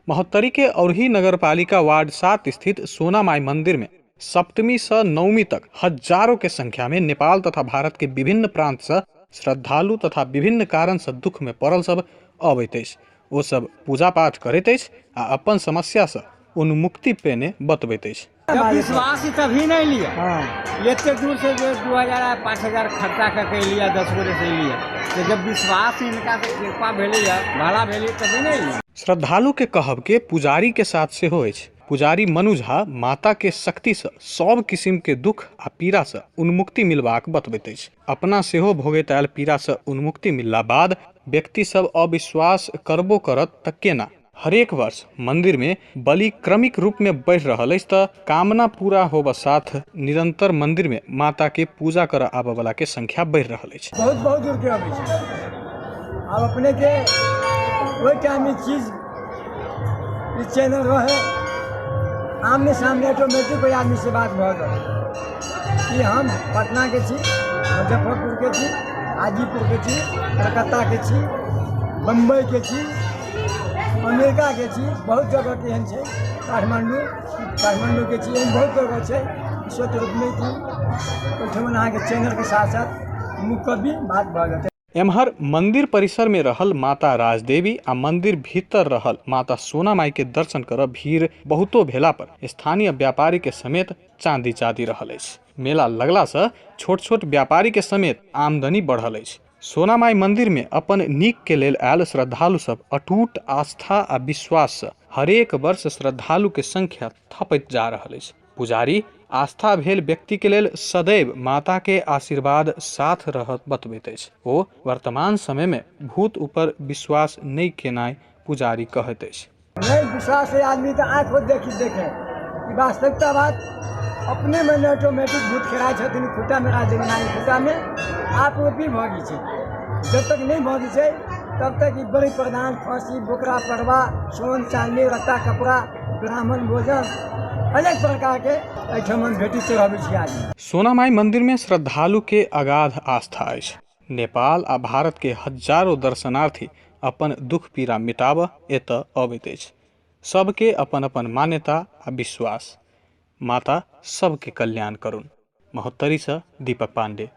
महोत्तरी के औरही नगरपालिका वार्ड 7 स्थित सोनामाई मंदिर में सप्तमी से नवमी तक हजारों के संख्या में नेपाल तथा भारत के विभिन्न प्रांत से श्रद्धालु तथा विभिन्न कारण से दुख में पड़ल सब अबैत अछि। ओ सब पूजा पाठ करैत अछि आ अपन समस्या से उन्मुक्ति पेने बतबैत अछि। जब विश्वास ही तभी नहीं लिया। एते दूर से जो 2000 आ 5000 खर्चा करके लिया, 10 गोरे से लिया, तो जब विश्वास इनका से कृपा भेलै भला भेलै तभी नहीं लिया। श्रद्धालु के कहब के पुजारी के साथ सेहो अछि। पुजारी मनु झा माता के शक्ति से सब किसिम के दुख आ पीड़ा से उन्मुक्ति मिलबाक बतबैत अछि। अपना सेहो भोगैत आयल पीड़ा से उन्मुक्ति मिलला बाद व्यक्ति सब अविश्वास करबो करत त केना? हरेक वर्ष मंदिर में बलि क्रमिक रूप में बढ़ि रहल अछि त कामना पूरा होब साथ निरंतर मंदिर में माता के पूजा कर आबऽ वाला के संख्या बढ़ि रहल अछि। बहुत बहुत दूर के अबै छै। आब अपने के ओहि टाइम में चीज ई चैनल रहे, आमने सामने ऑटोमेटिक कोई आदमी से बात भऽ गेल कि हम पटना के छी, मुजफ्फरपुर के छी, हाजीपुर के छी, कलकत्ता के छी, बम्बई के छी, अमेरिका के छी, बहुत जगह के एहन छै, काठमाण्डू काठमाण्डू के छी, एहन बहुत जगह छै। स्वत रूपमे कि ओहिठमन अहाँके चैनलके साथ साथ मुखके भी बात भऽ जेतै। एम्हर मंदिर परिसर में रहल माता राजदेवी आ मंदिर भीतर रहल माता सोनामाई के दर्शन कर भीड़ बहुतो भेला पर स्थानीय व्यापारी के समेत चांदी चादी रहल अछि। मेला लगला से छोट छोट व्यापारी के समेत आमदनी बढ़ल अछि। सोनामाई मंदिर में अपन नीक के लेल आयल श्रद्धालु सब अटूट आस्था आ विश्वास से हरेक वर्ष श्रद्धालु के संख्या थपैत जा रहल अछि। पुजारी आस्था भेल व्यक्ति के लेल सदैव माता के आशीर्वाद साथ रहत बतबैत अछि। ओ वर्तमान समय में भूत ऊपर विश्वास नहीं केनाइ पुजारी कहैत अछि। नहीं विश्वास है आदमी तो आँख हो देखी देखे ई वास्तविकता बात अपने में ऑटोमेटिक भूत खेलाइ छथिन। खुट्टामे राजदेवी नानी खुट्टामे आप भी भऽ छै। जब तक नहीं भऽ छै तब तक ई बलि प्रदान, खसी, बोकरा, परवा, सोन चांदी, रत्ता कपड़ा, ब्राह्मण भोजन अनेक प्रकार के एहिठाम भेटी चढ़ाबै छी आदमी। सोनामाई मंदिर में श्रद्धालु के अगाध आस्था अछि। नेपाल आ भारत के हजारों दर्शनार्थी अपन दुख पीड़ा मिटाबऽ एतऽ अबैत अछि। सबके अपन अपन मान्यता आ विश्वास। माता सबके कल्याण करुन। महोत्तरी से दीपक पांडे।